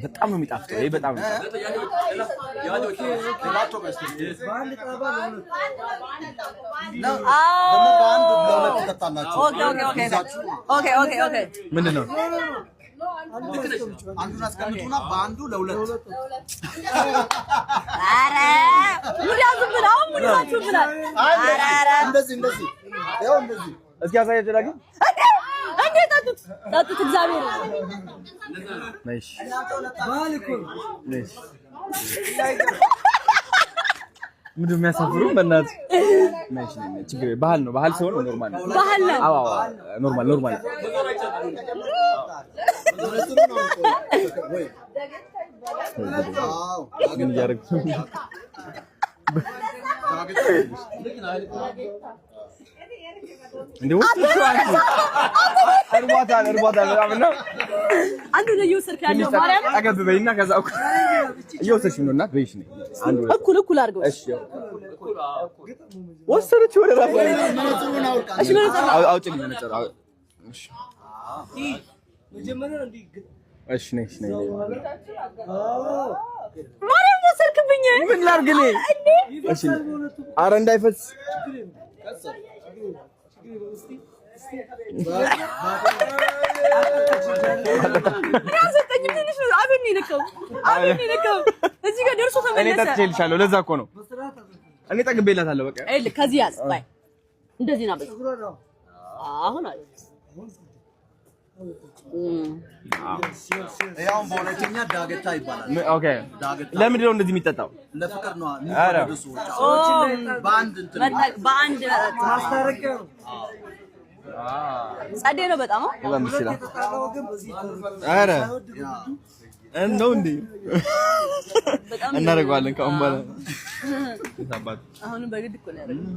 በጣም ነው የሚጣፍጠው። ይሄ በጣም ነው። ደግሞ በአንድ ለሁለት ትጠጣላችሁ። Okay. ምንድን ነው? አንዱን አስቀምጡና በአንዱ ለሁለት። ኧረ ሙድ ያዙብን፣ አሁን ሙድ ይዛችሁብናል። ኧረ ኧረ። እንደዚህ እንደዚህ፣ ያው እንደዚህ። እስኪ አሳያቸው ዳግም። እንዴ እንዴ፣ ጠጡት ጠጡት፣ እግዚአብሔር። ነሽ ነሽ። ምንድን ነው የሚያሳፍሩ? በእናትህ ነሽ ነሽ። ችግር የለም። ባህል ነው። ባህል ሲሆን normal ነው። ባህል ነው። አዎ፣ normal normal። መነጽሩን አውልቆ ወይ? አዎ። ግን እያደረግኩ እንዴ ወስደሽው አንቺ። እርቧታል እርቧታል በጣም እና አንዱ ነው እየወሰድክ ያለው ማርያም። ጠገብ በይና ከዛ እኩል እየወሰድሽ ነው እናት በይሽ ነይ አንድ ሁለት። እኩል እኩል አድርገው። እሺ፣ ወሰደች ወደ ራሷ። መነጽሩን አውልቃ። እሺ መነጽር። አውጪልኝ መነጽር። እሺ እሺ፣ ነይ ነይ ነይ። ማርያም ወሰድክብኝ። ምን ላድርግ እኔ? እንዴ። እሺ፣ ኧረ እንዳይፈስ። እኔ አልሰጠኝም። ትንሽ ነው። አቤል ነው የነካው። አቤል ነው የነካው። እዚህ ጋር ደርሶ እኔ ተመለሰ። ጠጥቼልሻለሁ። ለዛ እኮ ነው፣ እኔ ጠግቤላታለሁ። በቃ። ይኸውልህ ከዚህ ያዝ ባይ እንደዚህ ና በዚህ አሁን አለ። ያው በሁለተኛ ዳገታ ይባላል። Okay። ዳገታ። ለምንድን ነው እንደዚህ የሚጠጣው? ለፍቅር ነው ኧረ። የሚዋደዱ ሰዎች በአንድ እንትን። በአንድ ጸዴ ነው በጣም። በጣም ደስ ይላል። ኧረ እንደው እንዴ በጣም። እናደርገዋለን ከአሁን በኋላ። አሁንም በግድ እኮ ነው ያደረገው።